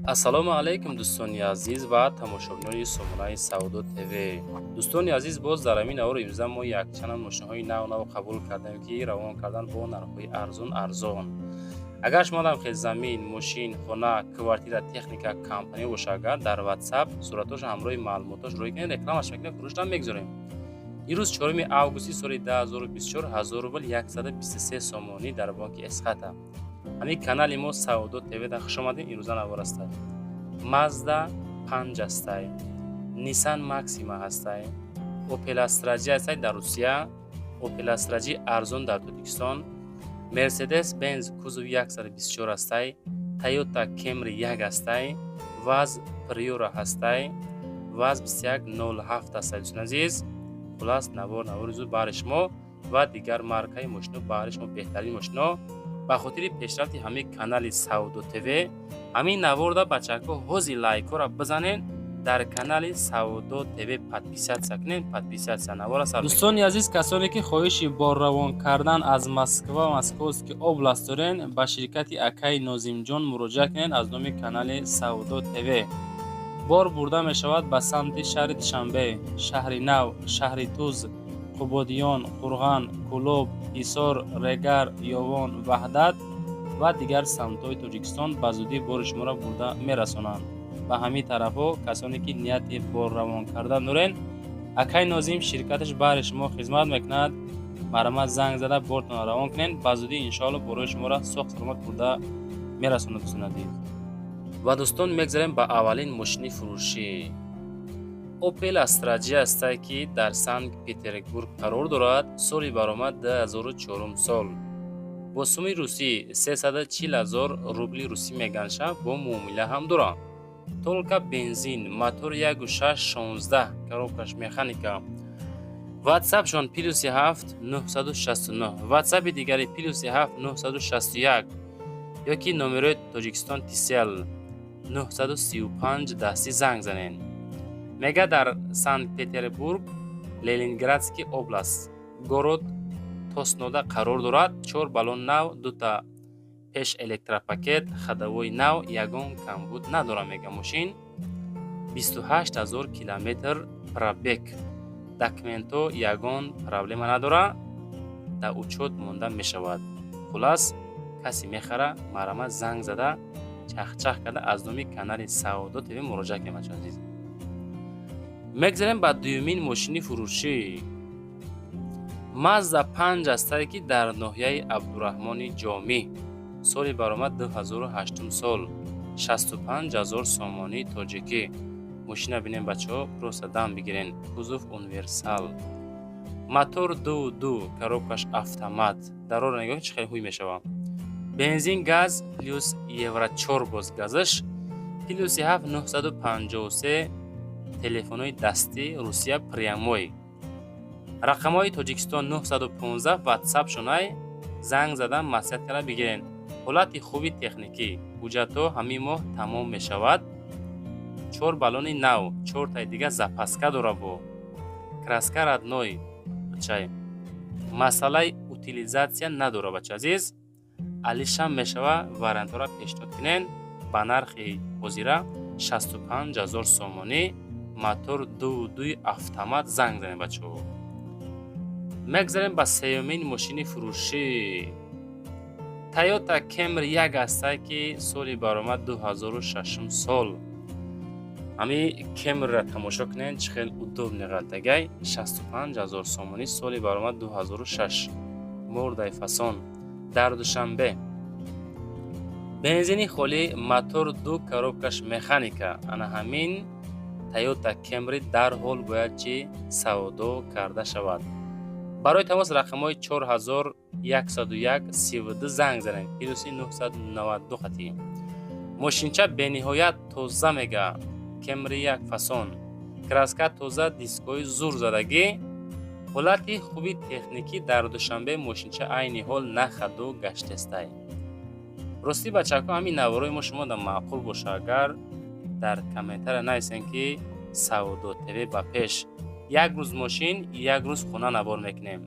Ассалому алайкум, дӯстони азиз ва тамошобинони сомонаи Савдо ТВ. Дӯстони азиз, боз дар ҳамин навори имрӯза мо якчанд мошинҳои нав нав қабул кардем, ки равон кардан бо нархҳои арзон арзон. Агар шумо дам хел замин, мошин, хона, квартира, техника, компания боша, агар дар WhatsApp суратоша ҳамроҳи маълумотош рӯй кунед, рекламаш мекунем, фурӯшам мегузорем. Ирӯз 4 августи соли 2024, 1000 рубл 123 сомонӣ дар бонки Эсхата. Ҳамин канали мо Савдо ТВ да хуш омадем. Имрӯза навор ҳастай: Мазда 5 ҳастай, Нисан Максима ҳастай, Опел Астра J ҳастай дар Русия, Опел Астра J арзон дар Тоҷикистон, Мерседес Бенз кузови 124 ҳастай, Тойота Кемри 1 ҳастай, ВАЗ Приора ҳастай, ВАЗ 2107 ҳастай. Дӯстони азиз, хулас, навор навори зуд баҳри шумо ва дигар маркаи мошино, баҳри шумо беҳтарин мошино. Ба хотири пешрафти ҳамин канали Савдо ТВ ҳамин наворда, бачаҳко, ҳози лайкҳоро бизанед, дар канали Савдо ТВ подписаться кунед, подписаться. Навора сар. Дӯстони азиз, касоне ки хоҳиши борравон кардан аз Москва, Московский область дорен, ба ширкати акаи Нозимҷон муроҷиат кунед. Аз номи канали Савдо ТВ бор бурда мешавад ба самти шаҳри Душанбе, Шаҳри Нав, Шаҳри Туз, Қубодиён, Қурған, Кӯлоб, Ҳисор, Регар, Ёвон, Ваҳдат ва дигар самтҳои Тоҷикистон. Ба зудӣ бори шуморо бурда мерасонанд ба ҳамин тарафҳо. Касоне ки нияти борравон кардан дорен, акай Нозим ширкаташ баҳри шумо хизмат мекунад. Марҳамат, занг зада бортонро равон кунед. Ба зудӣ, иншоалло, борои шуморо соғ саломат бурда мерасонад, дӯстони азиз. Ва дӯстон, мегзарем ба аввалин мошини фурӯшӣ. Опел Астра J ҳастае, ки дар Санкт Петербург қарор дорад. Соли баромад 2004 сол. Бо суми русӣ 340 ҳазор рубли русӣ меганша, бо муомила ҳам дорад. Только бензин, мотор 1.6 16, коробкаш механика. Ватсапшон +7 969, ватсапи дигари +7 961 ёки номерои Тоҷикистон Тисел 935 дастӣ занг занед. Мега, дар Санкт Петербург, Ленинградский область, город Тоснода қарор дорад. Чор баллон нав, дута пеш электропакет, ходовой нав, ягон камбуд надорад. Мега, мошин 28 ҳазор километр пробег, документҳо ягон проблема надорад, дар учёт монда мешавад. Хулас, касе мехара, марҳамат, занг зада, чахчах карда, аз номи канали Савдо ТВ муроҷиат кунед, бачаҳои азиз. Мегзарем ба дуюмин мошини фурӯшӣ. Мазда 5 ҳастае, ки дар ноҳияи Абдураҳмони Ҷомӣ, соли баромад 2008 сол, 65 ҳазор сомонии тоҷикӣ. Мошина бинем, бачаҳо, просто дам бигирен. Кузов универсал, мотор 2.2, коробкаш автомат. Дарора нигоҳ, чӣ хеле ҳуй мешавад. Бензин, газ, плюс евро 4 боз газаш. +7 953, телефонҳои дастӣ Русия прямой, рақамҳои Тоҷикистон 915, ватсап шонай, занг задан, маслиҳат карда бигирен. Ҳолати хуби техникӣ, ҳуҷҷатҳо ҳамин моҳ тамом мешавад. Чор баллони нав, чортаи дига запаска дора, бо краска родной чай, масъалаи утилизация надора. Бача азиз, алишам мешава. Вариантҳоро пешниҳод кунен. Ба нархи ҳозира 65 ҳазор сомонӣ, мотор 2.2 автомат. Занг занед, бачаҳо. Мегзарем ба сеюмин мошини фурӯшӣ. Тойота Кемри 1 ҳастае, ки соли баромад 2006 сол. Ҳами Кемриро тамошо кунед, чӣ хел удобный ғалтагай. 65 ҳазор сомонӣ, соли баромад 2006, мордай фасон, дар Душанбе, бензини холӣ, мотор ду, коробкаш механика. Ана ҳамин Тойота Кемри дарҳол бояд чӣ савдо карда шавад. Барои тамос рақамҳои 4101 32 занг занед, плюси 992 хати. Мошинча бениҳоят тоза, мега, Кемри як фасон, краска тоза, дискҳои зур задагӣ, ҳолати хуби техникӣ. Дар Душанбе мошинча айни ҳол на ходу гаштестай. Ростӣ, бачаҳко, ҳамин наворои мо шумо да маъқул боша, агар дар комментария нависем, ки Савдо ТВ ба пеш. Як рӯз мошин, як рӯз хона навор мекунем.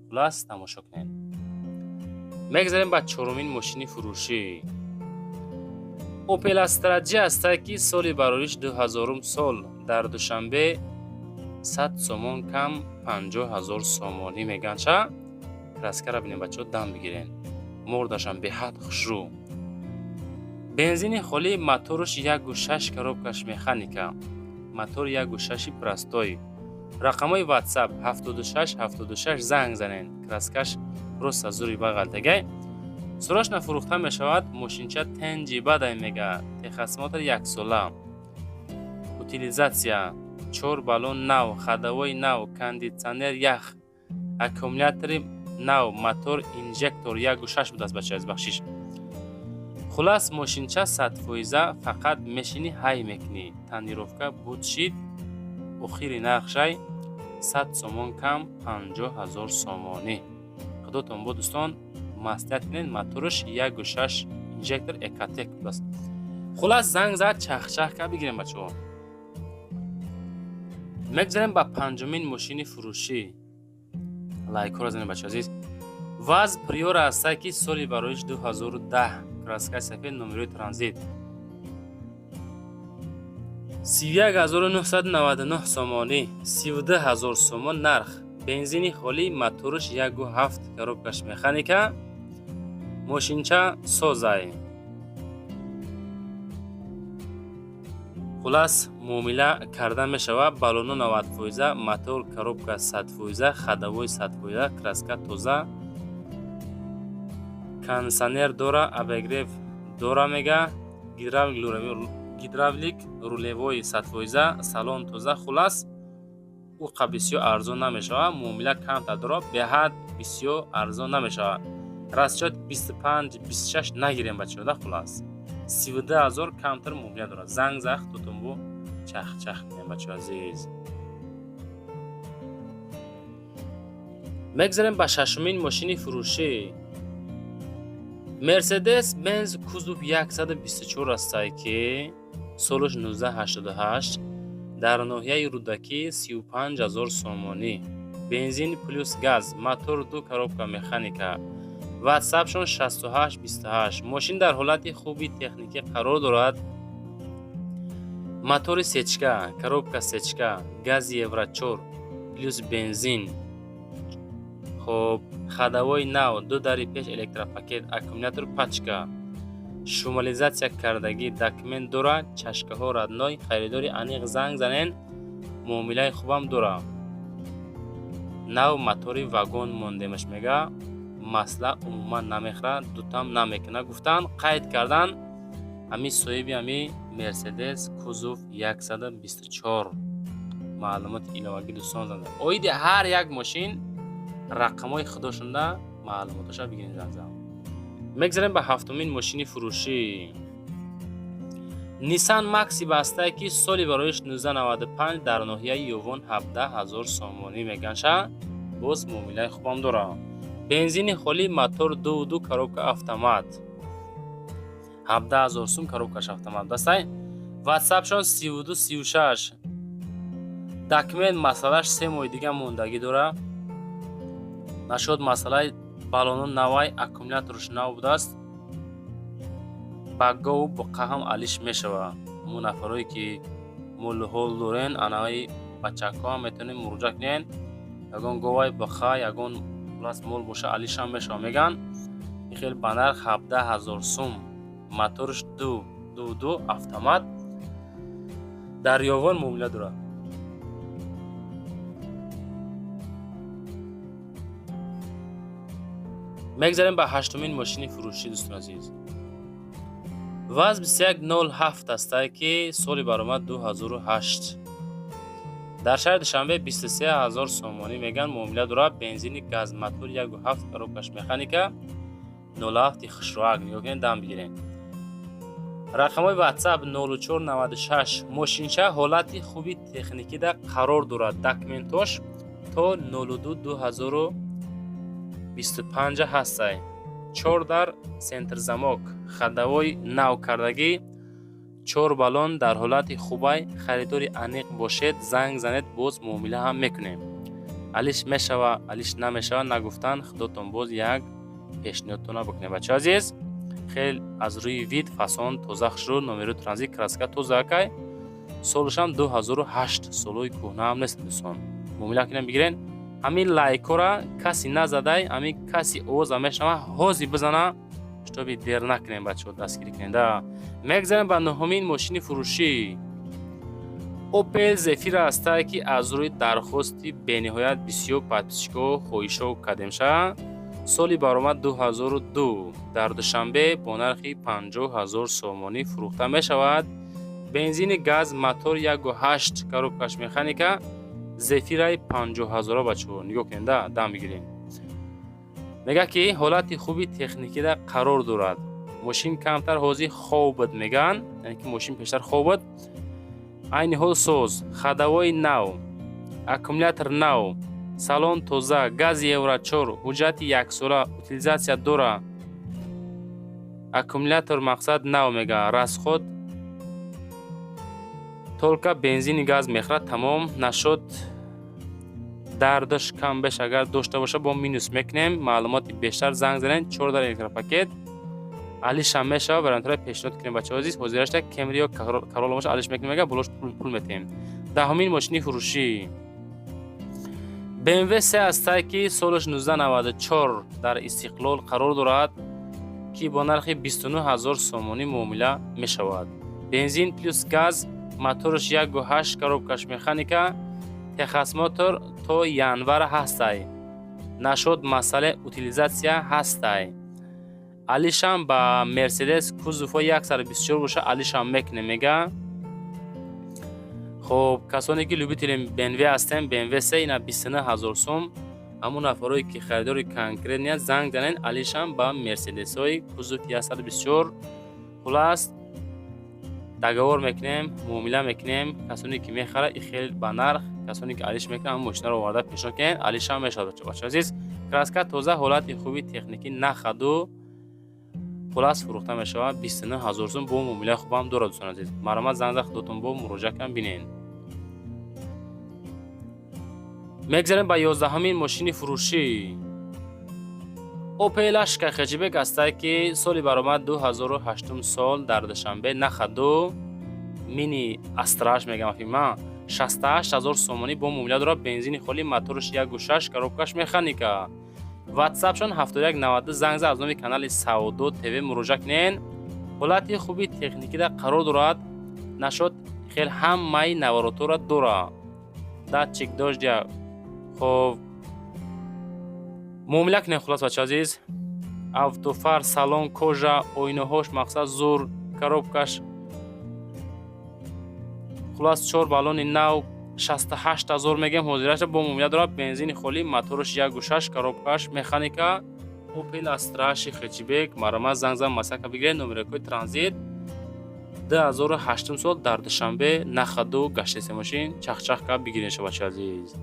Хулас, тамошо кунед. Мегзарем ба чорумин мошини фурӯшӣ. Opel Astra J ҳастае, ки соли барориш 2000 сол, дар Душанбе 100 сомон кам 50 ҳазор сомонӣ меган. Ша краскара бинем, бачаҳо, дам бигирен, мордашам беҳад хушрӯ. Бензини холӣ, моторш 1,6, коробкаш механика, мотор 1,6 простой. Рақамҳои WhatsApp 76 76, занг занен. Краскаш просто зури бағалтагай. Срочно фурӯхта мешавад. Мошинча тенҷи бадай мега. Техосмотр яксола, утилизация, чор баллон нав, ходовой нав, кондитсионер ях, аккумулятори нав, мотор инжектор 1,6 будааст, бача, аз бахшиш. Хулас, мошинча 100%, фақат мешинӣ, ҳай мекунӣ. Тонировка буд шид. Охири нархшай 100 сомон кам 50 ҳазор сомонӣ. Худотон бо, дӯстон, маслиҳат кунед. Моторш 1,6 инжектор Ecotec будааст. Хулас, занг зад, чахчах ка бигирем, бачаҳо. Мегзарем ба панҷумин мошини фурӯшӣ. Лайкҳоро занед, бача азиз. ВАЗ Приора ҳастае, ки соли бароиш 2010, краскаи сафед, номерои транзит, 31 999 сомонӣ, 32 ҳазор сомон нарх. Бензини холӣ, моторш 1,7, коробкаш механика. Мошинча созай. Хулас, муомила карда мешавад. Баллоно 90%, мотор, коробка 100%, ходовой 100%, краска тоза, кондитсионер дора, обогрев дора мега, гидравлик рулевой 100%, салон тоза. Хулас, ӯ бисёр арзон намешавад, муомила камтар дорад, беҳад бисёр арзон намешавад. Расчёт 25 26 нагирем, бачаҳо. Хулас, 32 ҳазор камтар муомила дорад. Занг зад, худотонбо чахчах кунем, бачаҳо азиз. Мегзарем ба шашумин мошини фурӯшӣ. Мерседес Бенз кузов 124 ҳастае, ки солаш 1988, дар ноҳияи Рӯдакӣ, 35 ҳазор сомонӣ. Бензин плюс газ, мотор ду, коробка механика. Ватсапшон 68 28. Мошин дар ҳолати хуби техникӣ қарор дорад. Мотори сечка, коробка сечка, гази евро 4 плюс бензин. Хоб, ходовой нав, ду дари пеш электропакет, аккумулятор пачка, шумализатсия кардагӣ, документ дорад, чашкаҳо родной. Харидори аниқ занг занен, муомилаи хубам дорад. Нав мотори вагон мондемаш мега, масла умуман намехӯрад, дутам намекунад, гуфтан, қайд кардан ҳами соҳиби ҳами Мерседес кузов 124. Маълумоти иловагӣ, дӯстон, занг. Оиди ҳар як мошин рақамҳои худошонда маълумотоша бигиред, занг зан. Мегзарем ба ҳафтумин мошини фурӯшӣ. Нисан Максима ҳастае, ки соли бароиш 1995, дар ноҳияи Ёвон, 17 ҳазор сомонӣ меганша. Боз муомилаи хубам дорад. Бензини холӣ, мотор 2,2, коробка автомат, 17 ҳазор сум, коробкаш автомат дастай. Ватсапшон 32 36. Документ масъалаш 3 моҳи дига мондагӣ дорад. Нашуд масъалаи баллоно навай, аккумуляторш нав будааст. Ба гову буқа ҳам алиш мешавад. Мо нафарое ки молу ҳол дорен, анаи бачакҳо ҳам метавонем муроҷиат кунен. Ягон говай, буқа, ягон хулас мол боша, алишам мешавад, меган. Ин хел ба нарх 17 ҳазор сум, моторш ду ду ду автомат, дар Ёвон муомила дорад. Мегзарем ба ҳаштумин мошини фурӯшӣ, дӯстони азиз. ВАЗ 2107 ҳастае, ки соли баромад 2008, дар шаҳри Душанбе, 23 ҳазор сомонӣ меган, муомила дорад. Бензини газ, мотор 1,7, коробкаш механика, 07 хушроак. Нигоҳ кунед, дам бигирем. Рақамҳои WhatsApp 0496. Мошинча ҳолати хуби техникида қарор дорад. Документош то 02 2025 ҳастай. Чор дар центрзамок, ходовой нав кардагӣ, чор баллон дар ҳолати хубай. Харидори аниқ бошед, занг занед, боз муомила ҳам мекунем. Алиш мешава, алиш намешава, нагуфтан. Худотон боз як пешниҳодтона бикунед, бачаҳо азиз. Хел аз рӯи вид, фасон тоза, хушрӯ, номеру транзит, краска тоза акай. Солашам 2008, солҳои кӯҳнаам нест, дӯстон. Муомила кунем, бигирен. Ҳамин лайкора каси назадай, ҳамин каси овоза мешнава, ҳози бизана, чтобы дер накунем, бачаҳо, дастгирӣ кунем. Да, мегзарем ба нуҳумин мошини фурӯшӣ. Опел Зефира ҳастае, ки аз рӯи дархости бениҳоят бисёр подписчикҳо хоҳишҳо кардем ша. Соли баромад 2002, дар Душанбе бо нархи 50 000 сомонӣ фурӯхта мешавад. Бензини газ, мотор 1,8, коробкаш механика. Зефираи 50 ҳазора, бачаҳо, нигоҳ кунед, да, дам бигирем. Мегӯяд, ки ҳолати хуби техникида қарор дорад. Мошин камтар ҳозир хоб буд, мегӯянд, яъне ки мошин пештар хоб буд, айни ҳол соз, ходовой нав, аккумулятор нав, салон тоза, гази евро 4, ҳуҷҷати яксола, утилизация дора, аккумулятор мақсад нав мега, расход только бензини газ мехӯрад, тамом нашуд. Дардаш кам беш агар дошта боша, бо минус мекунем. Маълумоти бештар занг занед. Чор дар электропакет алишам мешава, вариантҳоро пешниҳод кунем, бачаҳо азиз. Ҳозирашта Кемри ё Каролла боша, алиш мекунем, мега, болош пул метиҳем. 10-умин мошини фурӯшӣ BMW 3 ҳастае, ки солаш 1994, дар Истиқлол қарор дорад, ки бо нархи 29 000 сомонӣ муомила мешавад. Бензин плюс газ, мотораш 1,8, коробкаш механика, техосмотр то январа ҳастай. Нашуд, масъалаи утилизация ҳастай. Алишам ба Мерседес кузовҳо 124 боша, алишам мекунем, мега. Хоб, касоне ки любители БМВ ҳастем, БМВ 3 ина 29 000 сум. Ҳамун нафарое ки харидори конкретный занг занед, алишам ба Мерседесҳои кузов 124. Хулас, договор мекунем, муомила мекунем. Касоне ки мехарад, и хел ба нарх, касоне ки алиш мекунад, ҳамун мошинаро оварда пешниҳод кунед, алишам мешавад, бачаҳо азиз. Краска тоза, ҳолати хуби техникӣ, нахаду. Хулас, фурӯхта мешавад 29 000 сум, бо муомилаи хубам дорад, дӯстони азиз. Марҳамат, занг за, худотон бо муроҷиат кунам, бинед. Мегзарем ба 11-умин мошини фурӯшӣ. Опел Ашка хэтчбек ҳастае, ки соли баромад 2008 сол, дар Душанбе, нахаду мини Астраш мегам фима, 68 000 сомонӣ бо муомила дорад. Бензини холӣ, мотораш 1,6, коробкаш механика. Ватсапшон 7192, занг за, аз номи канали Савдо ТВ муроҷиат кунед. Ҳолати хуби техникида қарор дорад. Нашод, хел ҳамаи наворотҳоро дора, датчик дождя. Хоб, муомила кунед. Хулас, бача азиз, автофар, салон кожа, оинаҳош мақсад зур, коробкаш, хулас, чор баллони нав. 68 000 мегем ҳозираша, бо муомила дорад. Бензини холӣ, мотораш 1,6, коробкаш механика. Опел Астраши хэтчбек, марҳамат, занг зан, масака бигиред. Номеракҳои транзит, 2008 сол, дар Душанбе, нахаду гаштесе мошин, чахчах ка бигиред, бача азиз.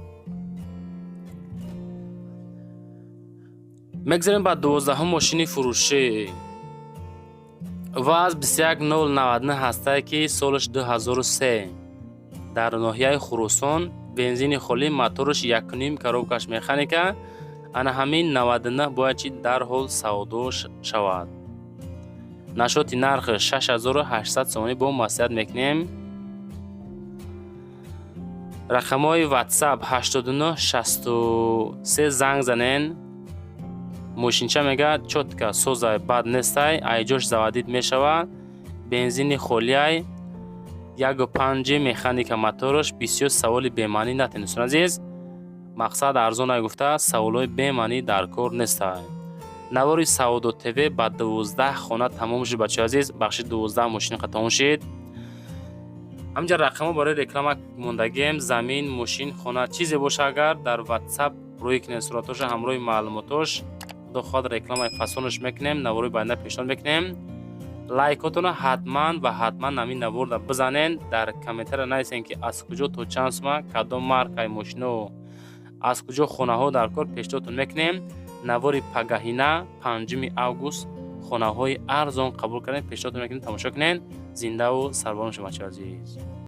Мегзарем ба 12-ум мошини фурӯшӣ. ВАЗ 21099 ҳастае, ки солаш 2003, дар ноҳияи Хуросон, бензини холӣ, мотораш 1,5, коробкаш механика. Ана ҳамин 99 бояд чи дарҳол савдо шавад. Нашоти нархи 6800 сомонӣ, бо маслиҳат мекунем. Рақамҳои WhatsApp 89 63, занг занен. Мошинча мега чётко созай, бад нестай, айҷош заводить мешавад. Бензини холиай, 1,5 механика мотораш. Бисёр саволи бемаънӣ натен, дӯстони азиз. Мақсад арзонай гуфта, саволҳои бемаънӣ дар кор нестай. Навори Савдо ТВ ба 12 хона тамом шуд, бачаҳои азиз. Бахши 12 мошин тамом шид. Ҳаминҷа рақамҳо барои реклама мондагием. Замин, мошин, хона, чизе боша, агар дар WhatsApp рӯй кунед суратоша ҳамроҳи маълумотош, худо хоҳад, рекламаи фасонаш мекунем, наворои баъдина пешниҳод мекунем. Лайкотонро ҳатман ва ҳатман ҳамин наворда бизанен. Дар комментария нависен, ки аз куҷо то чанд сума, кадом маркаи мошино, аз куҷо хонаҳо дар кор, пешниҳодтон мекунем. Навори пагаҳина, 5 август, хонаҳои арзон қабул кардем, пешниҳодтон мекунем, тамошо кунед. Зиндаву сарбаланд шо, бачаи азиз.